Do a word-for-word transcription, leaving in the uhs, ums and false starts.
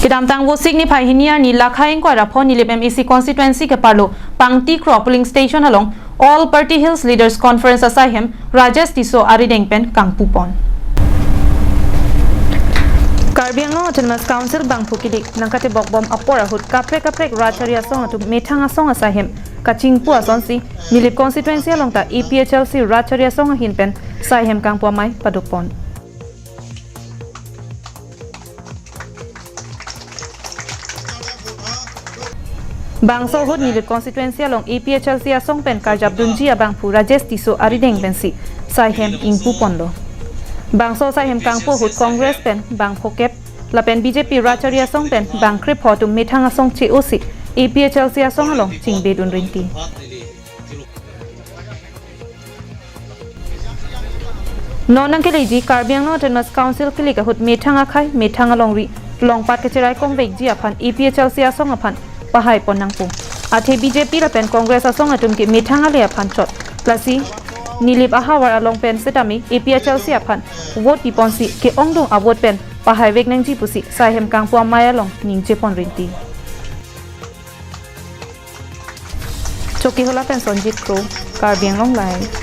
Kedamtang Vosik niphai hini arni Lakha ingkoi ra pho Nilip M A C constituency keparlo Pangti Kro polling station along All Party Hills Leaders Conference asaihem Rajesh Tisso arideng pen kangpupon. Karbi Anglong Autonomous Council bangphu kilik nangkatebok bom apor ahut kaprek kaprek rat chari asong atum methang asong asaihem kachingpu asonsi Nilip constituency along ta A P H L C rat chari asong ahin pen saihem kangpu amei padopon. Bangso ahut Nilip constituency along A P H L C asong pen karjapdunji abangphu Rajesh Tisso arideng pensi saihem ingpuponlo. Bangso saihem kangpu ahut Congress pen bang phokep lapen B J P rat chari asong pen bang krepho atum methang asong che-osi A P H L C asong along chingbedun rinti. Non nangkeleji Karbi Anglong Autonomous Council kilik ahut methang akhei, methang alongri, longpat kecherai kongvekji aphan A P H L C asong aphan pahaipon nangpo. Athe B J P lapen Congress asong atum ke methang ale aphan chot. Lasi Nilip ahavar along pen setame A P H L C aphan vote piponsi ke-ongdung avote pen pahaivek nangji pusi saihem kangpu amei along ningjepon rinti. Chokihola pen Sonjit Kro, Karbi Anglong Live.